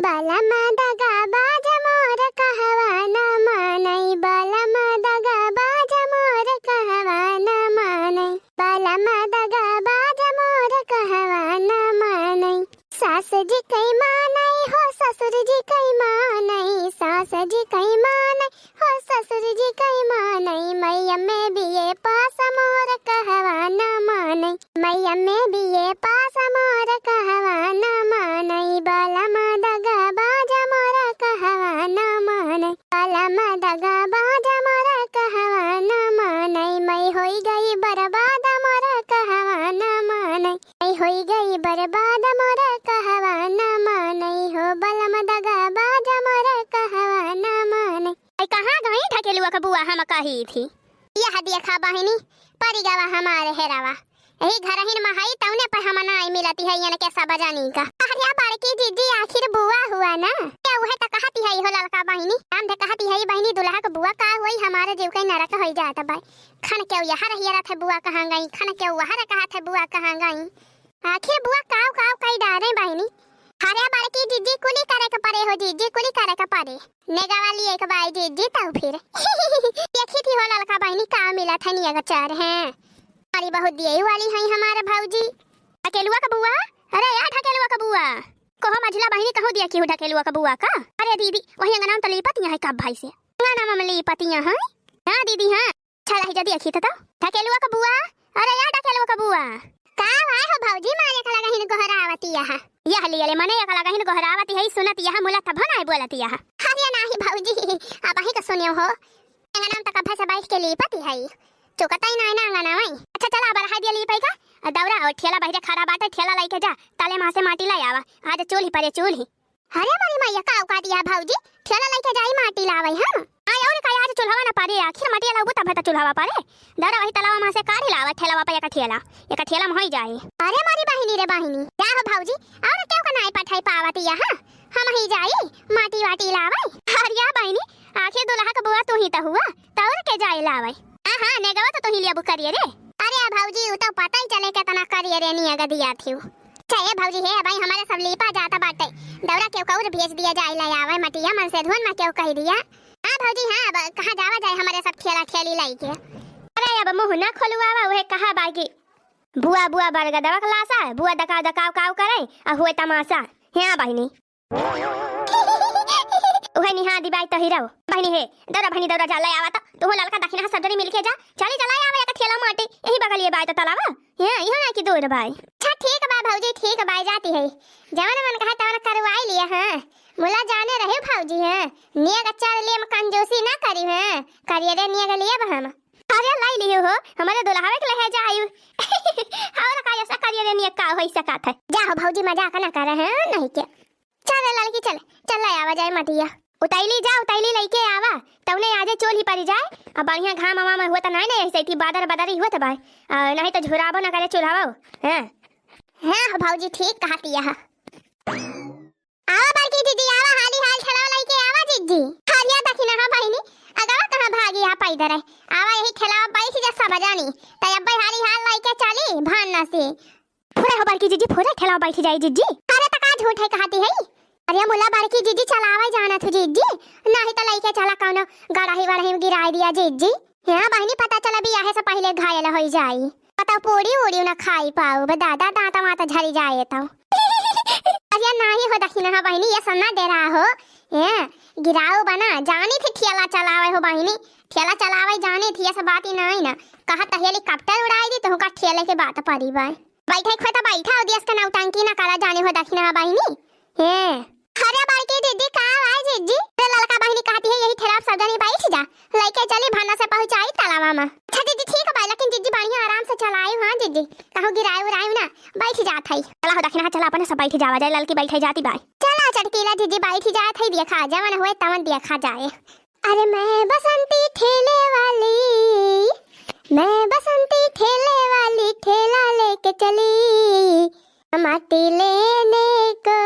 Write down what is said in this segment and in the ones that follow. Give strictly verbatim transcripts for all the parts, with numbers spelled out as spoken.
बलम दगाबाज मोर कहवा न मानई, बलम दगाबाज मोर कहवा न मानई, बलम दगाबाज मोर कहवा न मानई। सास जी कई मानई हो, ससुर जी कई मानई, सास जी कई मानई हो, ससुर जी कई मानई। मइया में बीए पास मोर कहवा न मानई, मइया में बीए पास मोर कहवा न मानई। बलम दगाबाज मोर कहवा न मानई, बलम दगाबाज मोर कहवा न मानई। मई होई गई बर्बाद मोर कहवा न मानई, मई होई गई बर्बाद मोर कहवा न मानई हो। बलम दगाबाज मोर कहवा न मानई। आई कहाँ गई ढकेलुआ क बुआ, हम कही थी। यह देखा बहिनी, परी गवा हमारे हेरावा। यही घरहिन में हई, तउने पर हम नाई मिलती है, इनके सब जानी का। अरे बड़की जिज्जी, आखिर बुआ हुआ ना? क्या उहे त कहती है हो ललका बहिनी? हम त कहती है बहिनी, दुल्हा क बुआ का होई, हमारे जीव के नरक होई जात बाई। खन के यहाँ रहिए रहत है बुआ कहाँ गई, खन के वहाँ रह कहत है बुआ कहाँ गई। आखिर बुआ काव काव कई डारे बहिनी? अरे बड़की जिज्जी, कुली करे के परे हो जिज्जी, कुली करे के परे। नेगवा लिए के बाई जिज्जी तउ फिर। देखी थी हो ललका बहिनी का मिलत है नियगचार हैं। अरे बहुत दिए वाली हैं हमारे भौजी। ढकेलुआ क बुआ, अरे या ढकेलुआ क बुआ। कहो मझिला बहिनी, कहूँ दिया की हो ढकेलुआ क बुआ का? अरे दीदी, वही अंगना में तो लीपत यहाँ है कब भाई से। अंगना में लीपत यहाँ है। हाँ दीदी, हाँ। चला ही जदी अखी तो। ढकेलुआ क बुआ, अरे या ढकेलुआ क बुआ। का भाई हो भौजी, मारे का लगहिन गोहरावती यहाँ। यह लिए ले मने एक लगहिन गोहरावती है, सुनत यह मुला तब नाई बोलत यह। अरे नाही भौजी, अब ही का सुनियो हो। अंगना में तो कब से बैठ के लीपती है। चुकता ही नाई ना अंगना में। अच्छा चला, अब रहा दिया लीपई का। आ दौरा और ठेला बहिरे खड़ा बाटे, ठेला लइके जा, तले माँ से माटी ले आवा। आज चूल्ही परे चूल्ही। अरे मोरी मैया, का औकात या भौजी? ठेला लइके जाई माटी लावई हम। आ और का, आज चूल्हवा न परे, आखिर मटिया लावबू तब त चूल्हवा परे। दौरा वही तलावा माँ से काढ़ी लावा, ठेलावा पे एक ठेला, एक ठेला में होई जाई। अरे मोरी बहिनी रे बहिनी, जा हो भौजी, और केहू का नाई पठाई पावत यहाँ, हम ही जाई माटी वाटी लावई। अरे या बहिनी, आखिर दुल्हा क बुआ तू ही त हुआ, त और के जाई लावई। हाँ हाँ, नेगवा तो तू ही लिया बुकरिए रे। अरे या भौजी, उ तो पता ही चले केतना करिए रे नियग दिया थी। अच्छा ए भौजी, हे भाई, हमारे सब लीपा जाता बाटे, दौरा केहू कउर भेज दिया जाए ले आवे मटिया मन से धुन में केहू कह दिया। हाँ भौजी, हाँ, अब कहाँ जावा जाए हमारे सब ठेला ठेली लइके। अरे अब मुँह ना खोलवावा, उहे कहा बागी बुआ बुआ बरगदवा क लासा, बुआ दकाव दकाव काव करे, आ हुए तमासा। हाँ बहिनी। उहे निहा दिबाई तही रहो। बहिनी हे, दौरा बहिनी दौरा जा ले आवा त, तुहू ललका दखिनहा सब जनी मिलके जा, चली चला आवे एक ठेला माटी, यही बगलिए बाय त तलावा। हाँ, इहाँ ना कि दूर बाय। अच्छा ठीक बा भौजी, ठीक बा, जाती है। जवन मन कहा तवन करवाई लिया, हाँ। मुला जाने रहे भौजी, हाँ। नियग चार लिए में कंजूसी ना करी, हाँ। करिए रे नियग लिए हम। अरे लाई लियो हो, हमारे दुल्हावे के लहे जायु। और का ऐसा करिए रे नियग का होई सका था। जा हो भौजी, मजाक ना करे, हाँ, नहीं के। चल ललकी चल, चल ले आवा जाए मटिया। उतैली जा, उतैली लइके आवा, तउने आजे चोली परी जाए। अब बढ़िया घाम वाम हुआ त नाई ना, ऐसे थी बादर बादर ही हुआ त बाय, आ, नहीं तो झुराबो ना करे चूल्हावा। हाँ। हाँ हो भौजी, ठीक कहती है। आवा बड़की दीदी, आवा हाली हाल ठेलावा लइके आवा जिज्जी। हरिया देखी ना, हाँ बहिनी, अगवा कहाँ भागी है पैदर है। आवा यही ठेलावा बैठ जा सब जानी, त अब्बे हाली हाल लइके चली भान्ना से। फुरे हो बड़की जिज्जी, फुरे, ठेला बैठ जाई जिज्जी। अरे त का झूठे कहती है? अरे मुला बड़की जिज्जी चलावे जानत हो जिज्जी, नाही त लइके चला कौनो गड़ही वड़ही में गिराई दिया जिज्जी। हाँ बहिनी, पता चला बियाहे से पहिले घायल होई जाई। पता पूरी उड़ी ना खाई पाऊ, बे दादा दांत वांत झरी जाए तो। अरे नाही हो दखिनहा बहिनी, ये सब ना डेरा हो। हैं, गिराऊ बना, जानी थी ठेला चलावे हो बहिनी, ठेला चलावे जानी थी, ऐसा बात ही नाही ना। कहा त helicopter उड़ाई दी, तुहका ठेले के बात परी बाय। बैठे खोए त बैठा, अउ देश के नौटंकी ना करा जाने हो दखिनहा बहिनी। हे। अरे बड़की दीदी, का आवाज जिज्जी? अरे ललका बहिनी कहती है, यही ठेला सब जनी बैठ जा, लइके चली भान्ना से पहुँचाई तलावा में। अच्छा जिज्जी, ठीक बा, लेकिन जिज्जी बढ़िया आराम से चलायु, हाँ जिज्जी, कहूँ गिरायु उरायु ना, बैठ जात है। चला हो दखिनहा, चला अपने सब बैठ जावा जाए, ललकी बैठे जाती बाय। चला चटकीला जिज्जी, बैठ जात है, देखा जवन होए तवन देखा जाए। अरे मैं बसंती ठेले वाली, मैं बसंती ठेले वाली, ठेला लेके चली। माटी लेने को,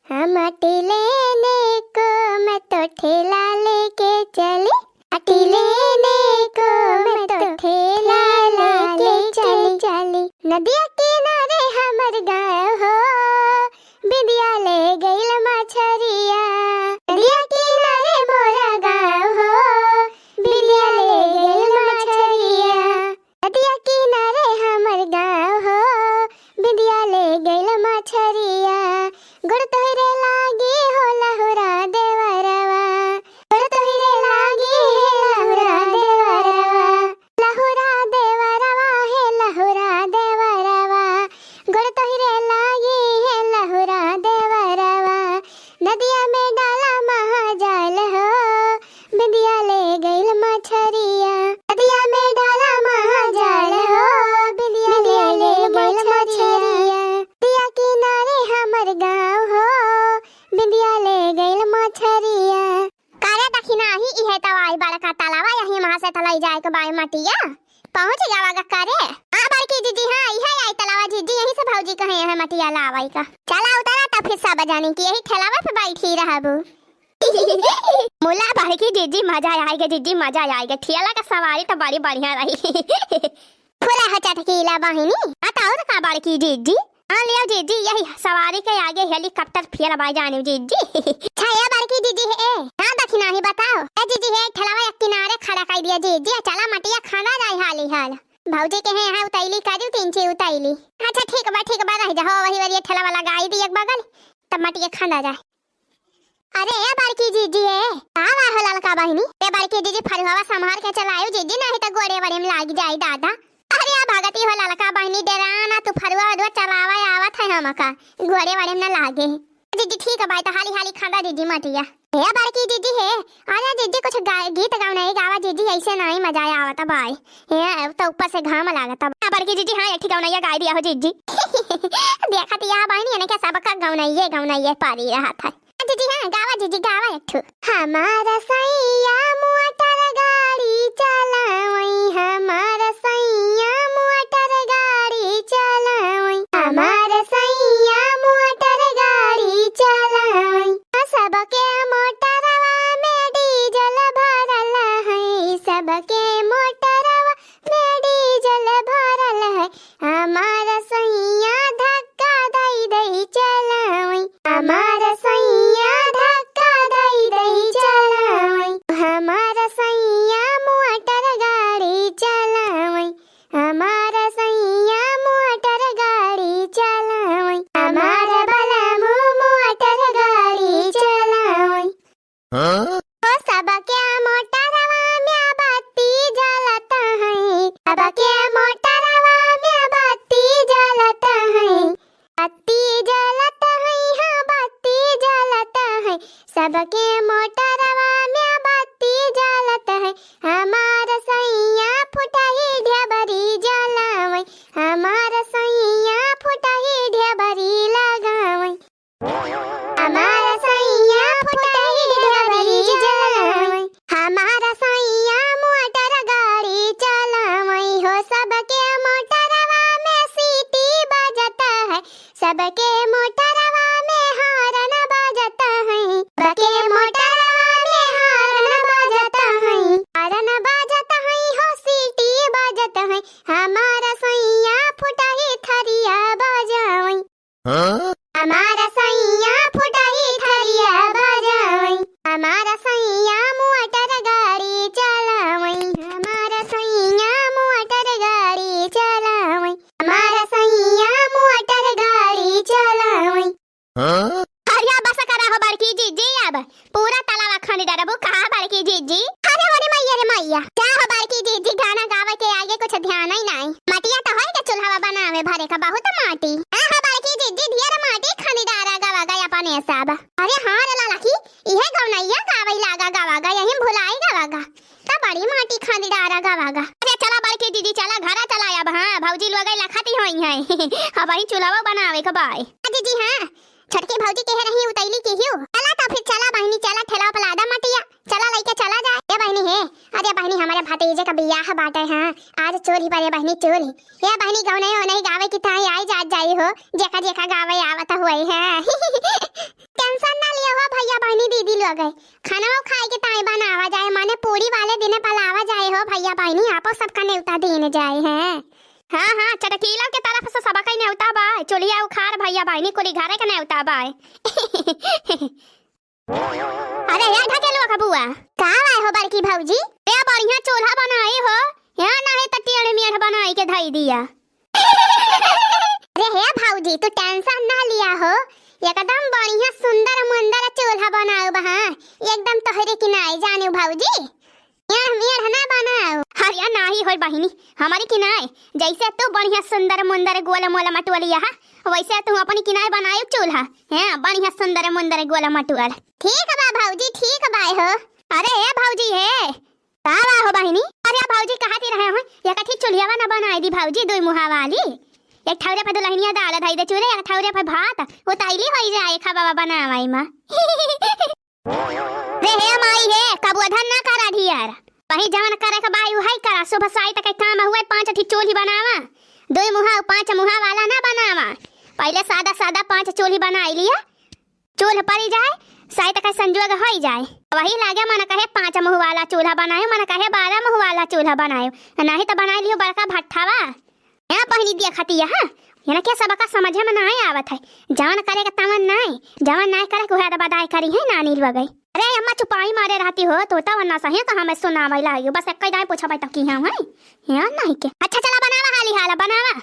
हाँ, माटी लेने को मैं तो ठेला लेके चली। माटी लेने को मैं तो ठेला लेके चली। नदिया किनारे हमर गाँव हो, बिंदिया ले गइल मछरी। लागी हो लहुरा देवरवा, गोड़ तोहिरे लागी हे लहुरा देवरवा, लहुरा देवरवा हे लहुरा देवरवा, गोड़ तोहिरे लागी हे लहुरा देवरवा। नदिया में डाला महाजाल हो, बिंदिया ले गइल मछरिया। नदिया में डाला महाजाल हो, बिंदिया ले गइल मछरिया। नदिया किनारे हमर गाँव हो, बिंदिया ले गइल मछरिया। का रे दखिनाही, इहे तउ आई बड़का तलावा, यही महाँ से तलाई जाए के बाय मटिया। पहुँच गवा गा का रे? हाँ बड़की जीजी, हाँ, इहे आई तलावा जीजी, यही से भौजी कहे हैं मटिया लावई का। चला उतरा तब फिर सब जानी कि यही ठेलावा पे बैठी रहबू। मुला बड़की जीजी, मजा आइगे जीजी, मजा आइगे। ठेला का सवारी तो बड़ी बढ़िया रही। फुला हो चटकीला बहिनी। हाँ, तो और का बड़की जीजी? हाँ, लियो जीजी, यही सवारी के आगे helicopter फेल बाय जानियो जीजी। अच्छा, ए बड़की जीजी हे, हाँ, दखिनाही बताओ। ए जीजी हे, ठेलावा एक किनारे खड़ा कर दिया जीजी, चला मटिया खाना जाए हाली हाल। भौजी के हे, हाँ, उतैली करियो, तीन ची उतैली। अच्छा, ठीक बा, ठीक बा, रह जा हो, वही वाली ठेलावा लगाई दी एक बगल, तब मटिया खाना जाए। अरे ए बड़की जीजी, ए का बा हो ललका बहिनी? ए बड़की जीजी, फरुआवा संभार के चलायो जीजी, नहीं तो गोड़े वड़े में लाग जाई दादा। अरे आ भगती हो ललका बहिनी, डेरा ना तू, फरुआ वरुआ चलावा आवत है हमका, गोड़े वड़े में ना लागे। जीजी ठीक बा, तो हाली हाली खादा जीजी मटिया। ए बड़की जीजी हे, अरे जीजी कुछ गा-, गीत गवनई गावा जीजी, ऐसे नहीं मजा आवत बाय। ए तो ऊपर से घाम लागत बा। हाँ बड़की जीजी, हाँ, एक ठे गवनैया गाई दिया हो जीजी। देखत या बहिनी, इनके सबका गवनैये गवनैये पारी रहत है। जीजी, हाँ, गावा जीजी, गावा एक ठो। हमार सैया मोटर गाड़ी चलावई, हमार सैया मोटर गाड़ी चलावई, हमार सैया मोटर गाड़ी चलावई। सबके मोटरवा में डीजल भरल है, सबके मोटरवा में डीजल भरल है। हमार सैया धक्का दई दई चलावई, हमार सैया धक्का दई दई चलावई, हमार सैया मोटर गाड़ी चलावई, हमार सैया मोटर गाड़ी चलावई, हमार बलमू मोटर गाड़ी चलावई। हाँ? ओ सबके मोटरवा में बत्ती जलत है, सबके मोटरवा में बत्ती जलत है, बत्ती जलत है, हाँ, बत्ती जलत है, सबके मोटरवा में बत्ती जलत है। हमार सैया फुटही ढेबरी जलावई, हमार सैया फुटही ढेबरी लगावई। हमार सैया फुटही ढेबरी जलावई, हमार सैया मोटर गाड़ी चलावई हो, सबके मोटरवा में सीटी बजत है, सबके मोटरवा में हारन बजत है, सबके मोटरवा में हारन बजत है, हारन बजत है हो, सीटी बजत है, हमार सैया फुटही थरिया बजावई। हाँ? हमार सैया फुटही थरिया बजावई, हमार सैया मोटर गाड़ी चलावई, हमार सैया मोटर गाड़ी चलावई, हमार सैया मोटर गाड़ी चलावई। हाँ? अरे बस करा हो बड़की जीजी, अब पूरा तलावा खनी डरबू का बड़की जीजी? अरे अरे मैया रे मैया, का हो बड़की जीजी, गाना गावे के आगे कुछ ध्यान ही नहीं। मटिया तो है के चूल्हा बनावे भरे का बहुत माटी। हाँ हो बड़की जीजी, ढेर माटी खनी डारा गवा गया अपने सब। अरे हाँ रे लाला की, इहे गवनैया गावे लागा गवा गा, यही भुलाई गवा गा। का बड़ी माटी खनी डारा गवा गा। अरे चला बड़की जीजी, चला घरा चला अब। हाँ भौजी लोग लखती होई है। अब वही चूल्हा बनावे के बाय। हाँ जीजी हाँ, छोटकी भौजी कहे रही उतैली की हियो। चला तो फिर चला बहिनी, चला ठेला पे लादा मटिया, चला लइके चला जाए। ए बहिनी हे, अरे बहिनी हमारे भतीजे का बियाह बाटे, हाँ, आज चोरी परे बहिनी चोरी। ए बहिनी गौनई ओनई गावे की ताई आई जात जाई हो, जेका जेका गावे आवत हुए है। Tension ना लियो हो भैया बहिनी दीदी लोग, खाना खाए के ताई बनावा जाए, माने पूरी वाले दिन पलावा जाए हो भैया बहिनी, आपो सबका नेवता देने जाए हैं। हाँ, हाँ, चटकीला के तरफ से सबका नेवता बा। चुलिया उखाड़ भैया बहिनी, कुली घरे के नेवता बा। अरे, या ढकेलुआ का बुआ। का आए हो बड़की भौजी? ए, बढ़िया चूल्हा बनाई हो। या नाही त टेढ़ मेढ़ बनाई के धई दिया। अरे हे भौजी, तू tension ना लिया हो। एकदम बढ़िया सुंदर मुंदर चूल्हा बनाउब, हाँ, एकदम तोहरे किनाए जानेउ भौजी। एढ़ मेढ़ ना बनाउ। अरे नाही होइ बहिनी, हमरे किनाए, जैसे तू बढ़िया सुंदर मुंदर गोल मोल मटोलिया हा, वैसे तू अपने किनाए बनाउ चूल्हा। हाँ, बढ़िया सुंदर मुंदर गोल मटोल। ठीक बा भौजी, ठीक बा हो। अरे ए भौजी हे, का बा हो बहिनी? अरे भौजी कहत ही रहे हो, एक ठे चुल्हियावा ना बनाइ दी भौजी, दुइ मुहा वाली। एक ठौरे पे दुलहिनिया दाल धइ दे चूल्हे, एक ठौरे पे भात, उतैली होइ जाए खावा बनावइ मा। रे हे माई हे, कबो अधन ना करा ढियर। वही जवन करे के बाई उहइ करा, सुबह साइत के काम हुए, पाँच ठी चूल्ही बनावा, दुइ मुहा, पाँच मुहा वाला ना बनावा। पहिले सादा सादा पाँच चूल्ही बनाइ लिया, चूल्ह परि जाए, साइत के संजोग होइ जाए। वही लागे मन कहे पाँच मुह वाला चूल्हा बनायो, मन कहे बारह मुह वाला चूल्हा बनायो, नाही त बनाइ लियो बड़का भट्ठावा। ए बहिनी देखती है, हाँ? एनके सबका समझे में नाहीं आवत है। जवन करे के तवन नाहीं, जवन नाहीं करे के उहे त बदाई करी है नानी लोगई। अरे अम्मा चुपाई मारे रहती हो, तो तवन ना सही कहा मैं सुनावै लागियो, बस एक्कै दाई पूछबै त की हाँ है? या नहीं के। अच्छा चला बनावा हाली हाला बनावा।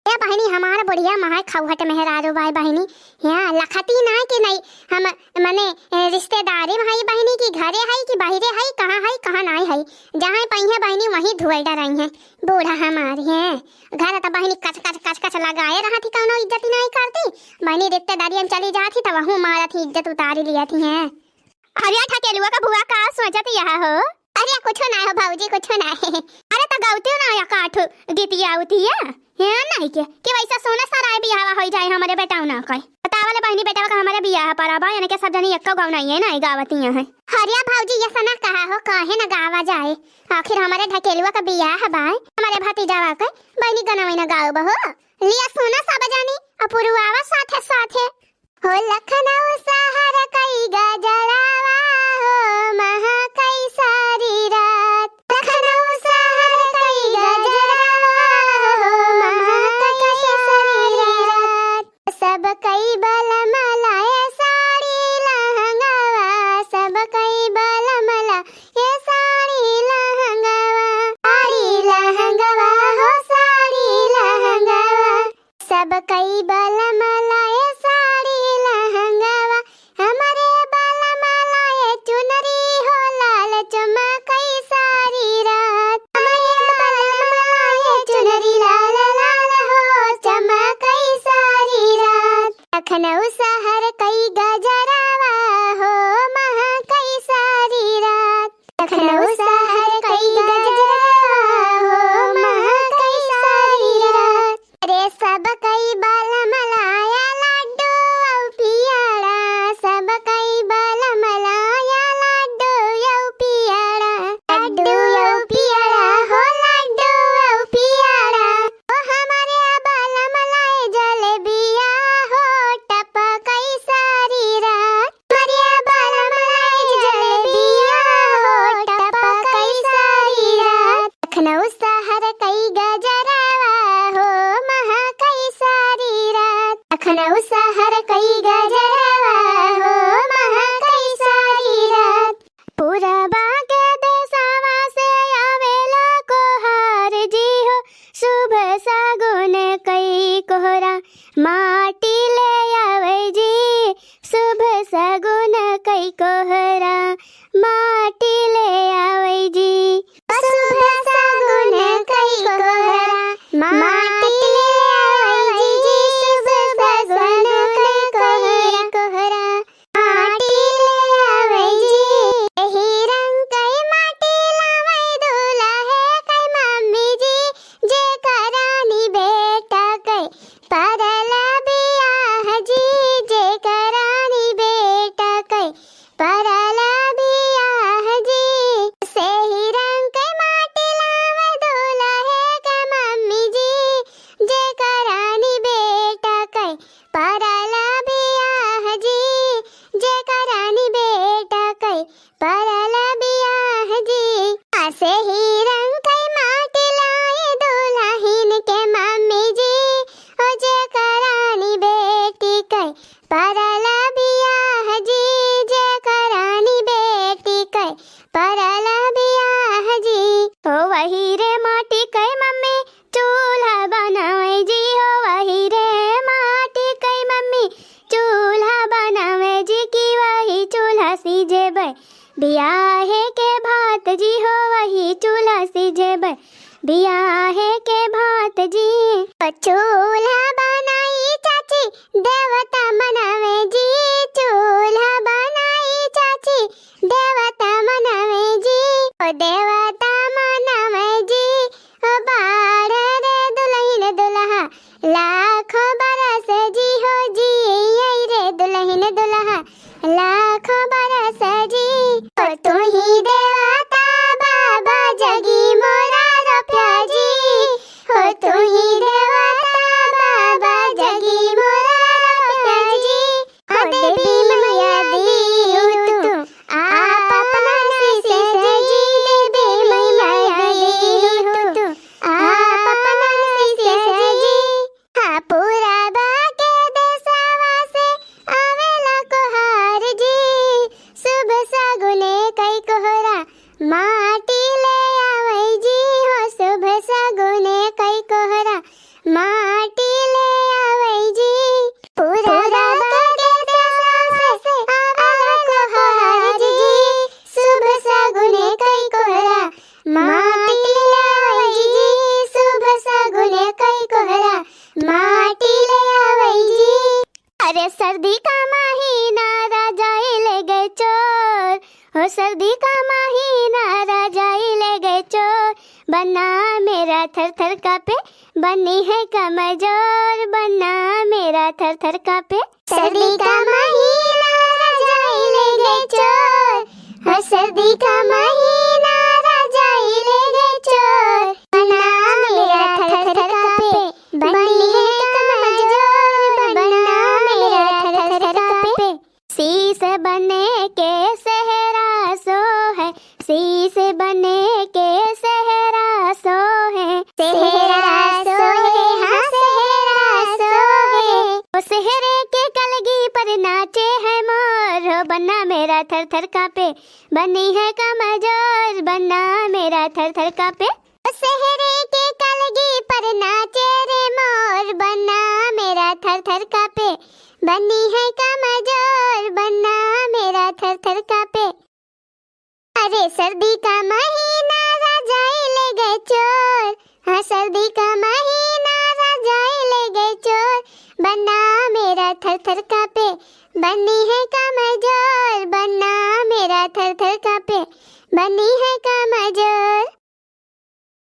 ए बहिनी हमार बुढ़िया महै खौहट मेहरारू बाई बहिनी, या लखती नाहीं कि नहीं हम मने, ए, रिश्तेदारी में हई बहिनी की घरे हई कि बहिरे हई, कहाँ हई, कहाँ नाहीं हई। जहाँ पइहें बहिनी वहीं धुआई डराइहें। बूढ़ा हमार हैं। घर त बहिनी कच कच कच कच लगाए रहत ही, कउनो इज्जत ही नाहीं करती। बहिनी रिश्तेदारियन चली जात ही त वहूँ मारत ही, इज्जत उतारी लियत ही हैं। अरे ढकेलुआ का बुआ का सोचत यह हो? अरे कुछो नाहीं हो भौजी, कुछो नाहीं। अरे त गौतियो ना या काठो गीतिया उतिया। हैं नाहीं के, कि वैसा सोना सराय बियाहवा होइ जाए हमरे बेटवा ना कहे। बतावले बहिनी बेटवा का हमरे बियाह पर आबा, यानी के सब जनी एक्को गाँव नाहीं है, नाहीं गावतिया हैं। अरे भौजी ये सना कहा हो, काहे न गावा जाए? आखिर हमरे ढकेलुआ का बियाह बाय, हमरे भतीजावा के बहिनी गनवै न गाउब हो। लिया सुना सब जानी, अपुरुआवा साथे साथे। हो लखनऊ शहर कई गजरावा हो, महा कई सारी रात। लखनऊ शहर कई गजरावा हो, महा कई सारी रात। सब कई बलम लाए साड़ी लहंगावा, सब कई बलम लाए साड़ी लहंगावा, साड़ी लहंगावा हो साड़ी लहंगावा। सब कई बलम लाए साड़ी लहंगावा, हमरे बलम लाए चुनरी हो लाल चमकई सारी रात। हमरे बलम लाए चुनरी लाल लाल हो चमकई सारी रात। लखनऊ शहर कई गजरावा हो महकई सारी रात। लखनऊ शहर कई गजरावा हो महकई सारी रात। अरे सब कई बलम लाया लड्डू औ पियाड़ा, सब कई बलम लाया लड्डू औ पियाड़ा, लड्डू औ पियाड़ा हो लड्डू औ पियाड़ा। ओ हमरे बलम लाए जलेबिया हो टपकई सारी रात। हमरे बलम लाए जलेबिया हो टपकई सारी रात। लखनऊ शहर कई गजरावा हो महकई सारी रात। लखनऊ शहर कई गजरावा हो महकई सारी रात। पूरबा के देशवा से आवेला कोहार जी हो, शुभ सगुन कई कोहरा माटी ले आवे जी, शुभ सगुन कई कोहरा माटी ले आवे जी। शुभ सगुन कई कोहरा माटी ले आवे जी, शुभ सगुन कई कोहरा, कोहरा माटी ले आवे जी। एही रंग कई माटी लावे दूल्हे कई मम्मी जी, जे करानी बेटा कई परल बियाह जी, जे करानी बेटा कई परल बियाह जी। सेही रंग कई माटी लावे दूल्हे कई मम्मी जी, जे करानी बेटा कई परल बियाह जी, जे करानी बेटा कई परल बियाह जी। आ सेही रंग कई माटी लाए दुलहिन के मम्मी जी, ओ जे करानी बेटी कई परल बियाह जी, जे करानी बेटी कई परल बियाह जी। हो वही रे माटी कई मम्मी चूल्हा बनावे जी, हो वही रे माटी कई मम्मी चूल्हा बियाहे के भात जी हो वही चूल्हा सिझेबै, बियाहे के भात जी। ओ चूल्हा बनाई चाची देवता मनावे जी, चूल्हा बनाई चाची देवता मनावे जी, ओ देवता मनावे जी। ओ बाढ़ रे दुलहिन दुलहा लाखो बरस जी हो जी, आई रे दुलहिन दुलहा लाखो बरस जी। ओ तू ही देवता बाबा जगी मोरा रोप्या जी, ओ तू ही देवता बाबा जगी मोरा रोप्या जी। ओ देवी मैया दी हो तू आप अपना शीश जी, देवी मैया दी हो तू आप अपना शीश जी। हाँ, पूरबा के देशवा से आवेला कोहार जी, शुभ सगुने कई कोहरा माटी ले आवै जी हो, शुभ सगुने कई कोहरा माटी ले आवै जी। पूरबा के देशवा से आवेला कोहार जी, शुभ सगुने कई कोहरा माटी ले आवै जी, शुभ सगुने कई कोहरा माटी ले आवै जी। अरे सर्दी का महीना राजा ई ले गए चोर, हो सर्दी का महीना राजा ई ले गए चोर। बन्ना मेरा थर थर कांपे, बनी है कमजोर। बन्ना मेरा थर थर कांपे। सर्दी का महीना राजा ई ले गए चोर, हो सर्दी का महीना राजा ई ले गए चोर। बन्ना मेरा थर थर कांपे, बनी है कमजोर। बन्ना मेरा थर थर कांपे। शीश बने के सेहरा सोहे, शीश बने के सेहरा सोहे। सेहरा सोहे, हाँ, सेहरा सोहे। ओ सेहरे के कलगी पर नाचे है मोर, हो बन्ना मेरा थर थर कांपे, बनी है कमजोर। बन्ना मेरा थर थर कांपे। ओ सेहरे के कलगी पर नाचे रे मोर, बन्ना मेरा थर थर कांपे, बनी है कमजोर। बन्ना मेरा थर थर कांपे। अरे सर्दी का महीना राजा ई ले गए चोर, हाँ सर्दी का महीना राजा ई ले गए चोर। बन्ना मेरा थर थर कांपे, बनी है कमजोर। बन्ना मेरा थर थर कांपे, बनी है कमजोर।